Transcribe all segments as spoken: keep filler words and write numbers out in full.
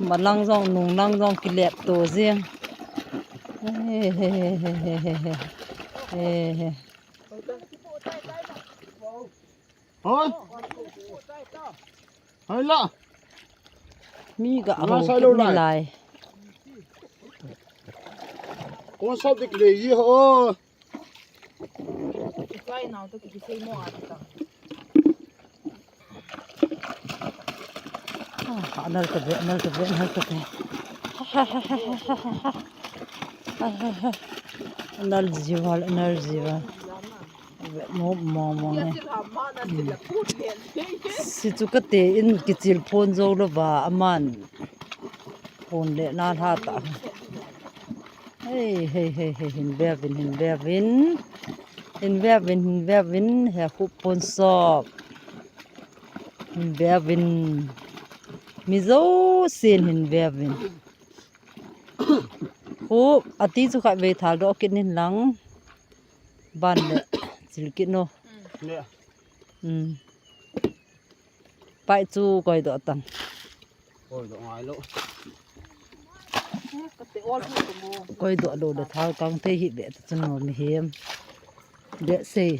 Malang jong, nunglang jong kilep to jeng. Hoi. Hoi la. Mi ga ho sai lo lai. Kon sop dik le yi ho. Anal ta ve, anal ta ve, anal ta ve. Anal jival, anal jival. Ve mo mo mo ne. Si chu kate in kichil phon jou lou va aman. Phon le na lha ta. Hei, hei, hei, hei, hin ve uvin, hin ve uvin. Hin ve uvin, hin ve uvin, he khup pon sop. Hin ve uvin. Mi jousen hin ve uvin. Khup, ati chu khatvei thal doh kit in lang. Ban le chil kit no. Pai chu koi doh tang. Koi doh ngai lou. Koi doh lou le thal kang thei hi be ta chun no mihem. Be sei.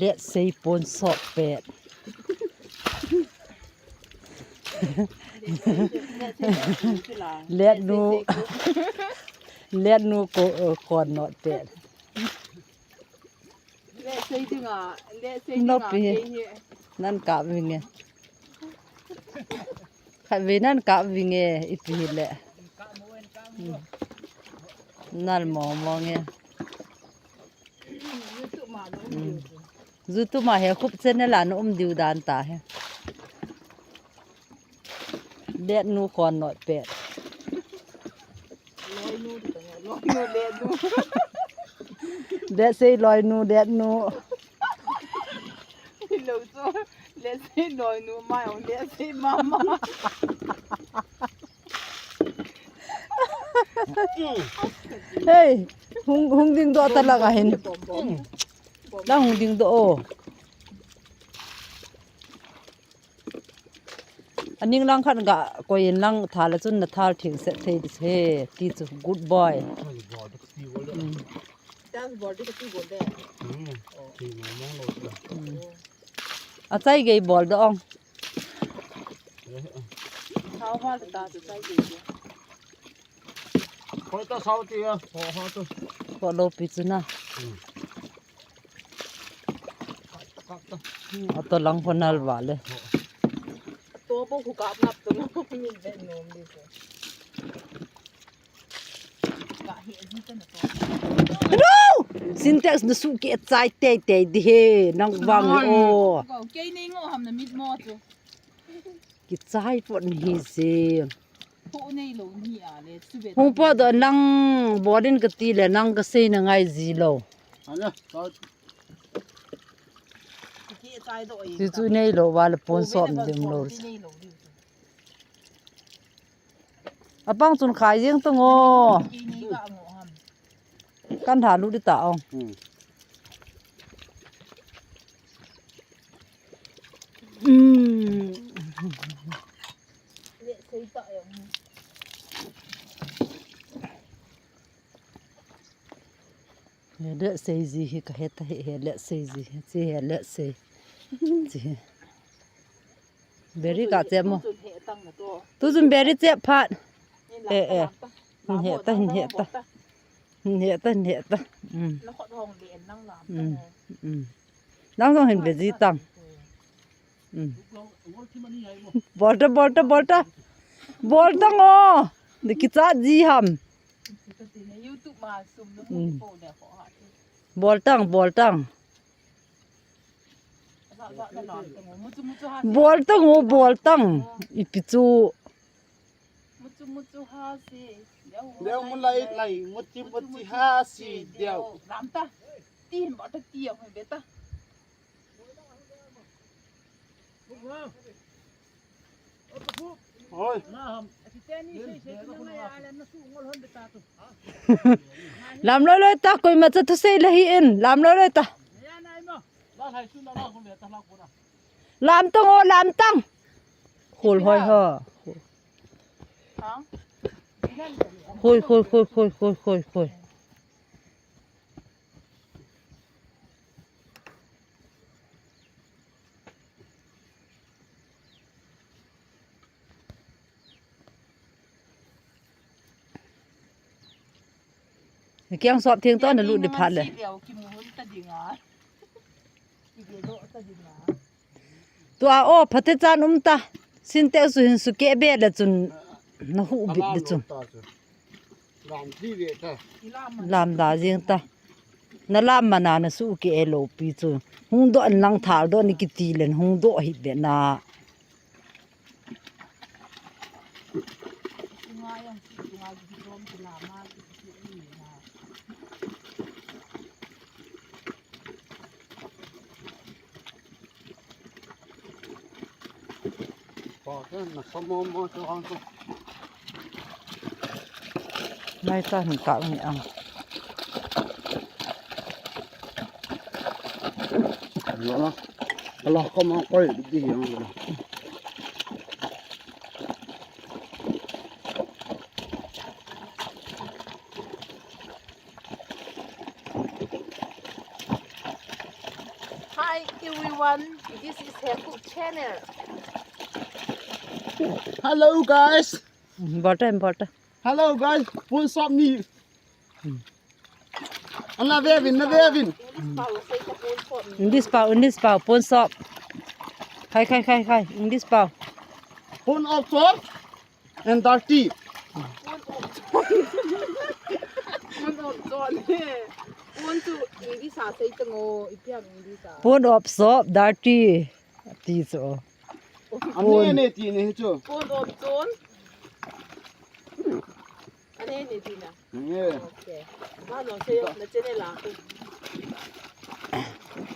Let sei pon sop pet. Let nu, let nu ko, eh, kon not pet. Let sei dinga, let sei dinga. Nopi. Nan ka vinge. Khatvei nan ka vinge, ipi hile. Nal mo mo nge. YouTube ma he khup channel a na um diu dan ta he. Let nu kon not pet. Let sei loi nu, let nu. Let sei loi nu, mai ong let sei mama. Hei, hung, hung ding doh ta lang ahin. Lang hung ding doh o. Aning lang khat ga koi in lang thal a chun na thal thing set thei di he ti chu good boy. Achai gei bol doh ong. Hoi ta sao ti a, ho ho tu. Ko lo pi chu na. Ato lang ko nal vale. To po khu kap nap to no min ve nom di ko. Ka he ji ta na to. No! Sintex na su ke chai tei tei di he nang vang o. Kei nei ngo ham na mit mo chu. Kichai pot ni hi se. Hung po doh nang bol in kati le nang kasei na ngai ji lou. Ti chu nei lou vale pon sop dim lou. Apang chun khai jeng tang o. Kan tha lut di ta ong. He let sei ji hi ka he ta he, he let sei ji hi, chi he let sei. Chi he. Beri ka chep mo. Tu chun beri chep phat. Eh, eh. Hin he ta, hin he ta. Hin he ta, hin he ta. Nang jong hin ve ji tang. Bol ta, bol ta, bol ta. Bol ta ngo. Ni kicha ji ham. Bol tang, bol tang. Bol tang o, bol tang. Ipi chu. Muchu muchu ha si. Deu mu lai lai, muchi muchi ha si, deu. Ram ta. Ti hin bol ta ti a hoi be ta. Oi. Lam loi loi ta, koima cha thusei la hi in. Lam loi loi ta. Lam tang o, lam tang. Khol hoi ho. Khoi, khoi, khoi, khoi, khoi, khoi, khoi. Kiang sop theng to na lut di phat le. Tua o, phatechan um ta. Sintex su hin su ke be le chun na hu bit le chun. Lam da jing ta. Na lam mana na su ke lo pi chu. Hung doh in lang thal doh ni kiti len hung doh hit be na. Nai ta hin ka ni ang. Lo na. Lo ko ma ko di yang lo. Hi everyone, this is Hepu channel. Hello guys. Important, important. Hello guys, pon sop ni. Ana ve vin, na ve vin. English pau, English pau, pon sop. Khai, khai, khai, khai, English pau. Pon op sop. And dirty. Pon op sop. Pon op sop, dirty. Ti chu. Ani ne ti ne chu. Pon op sop. Ani ne ti na. Nge. Okay. Ba lo se yo na chene la.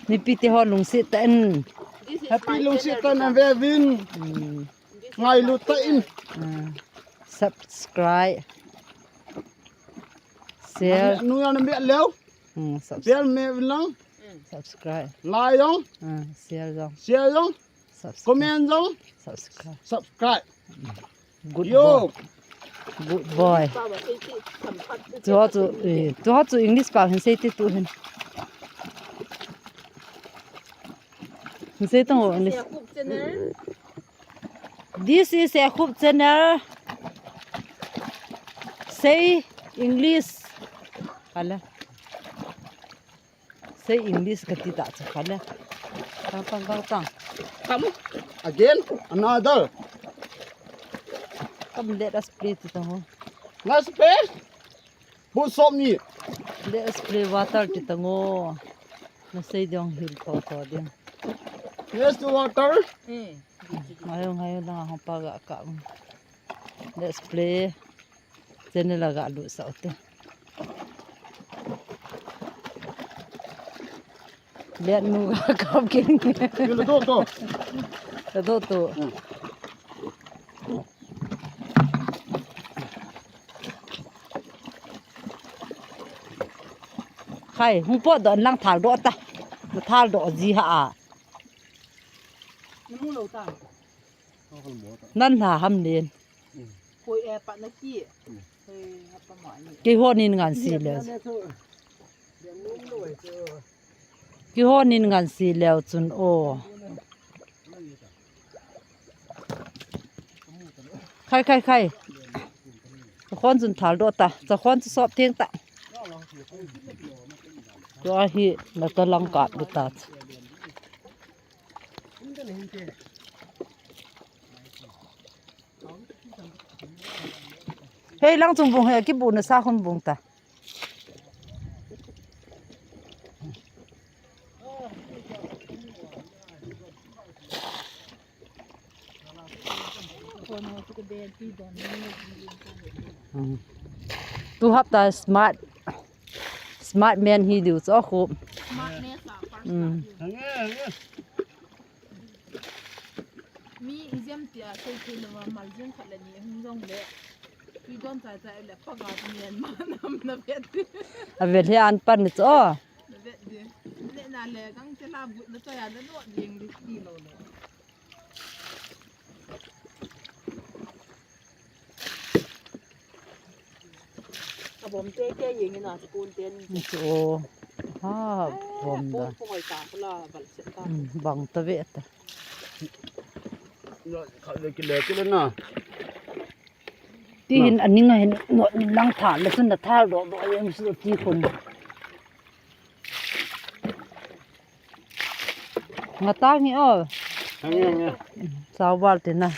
Nipi te ho lungset tah in. Happy lungset tah in ve vin. Ngailut tah in. Subscribe. Share. Nu ya na me leo. Share me vin lang. Subscribe. Like jong. Share jong. Share jong. Subscribe. Comment jong. Subscribe. Subscribe. Good boy. Good boy. Tuha chu, eh, tuha chu English pau hin sei ti tu hin. Hin sei tang o English. This is a Khup channel. Say English. Hala. Say English kati ta chu kha le. Tang, tang, tang, tang. Come again, another. Come, let us play ti tang o. Let's play. Pon sop ni. Let us play water ti tang o. Na sei dong hil tho tho ding. Yes to water. Ngayo, ngayo lang hong pa ga ka. Let's play. Channel a ga lut sah u te. Let nu ga kap king. Kilo do do. Do do. Khai, hung pot doh lang thal doh ta. Na thal doh ji ha a. Na mu lo ta. Nan ha ham len. Koi e pa na ki. Keiho nin ngan si le. Keiho nin ngan si leu chun o. Khai, khai, khai. Chakhon chun thal doh ta. Chakhon chu sop theng ta. Tua hi na ta lang kap doh ta. Hei lang chung bung he, kibu na sa khun bung ta. Tu hap ta smart, smart man hi diu cho khu. Mi exam tia sei thei lou a, margin khat le ni hung jong le. Tui don chai chai le paga tu nen ma nam na vet di. A vel hi an pan ni chu. Na vet di. Ne na le gang che la bu na cha ya na no ding di ti lo lo. A bom te te yeng ina chu kun ten. Ni chu o. Ha bom da. Pung pung ai ta la bal se ta. Bang ta ve ta. Kha le ki le ki le na. Ti hin aning a hin no lang tha le sun da thal do do yeng su ti khun. Nga ta ngi o. Ngi ngi. Sau bal te na.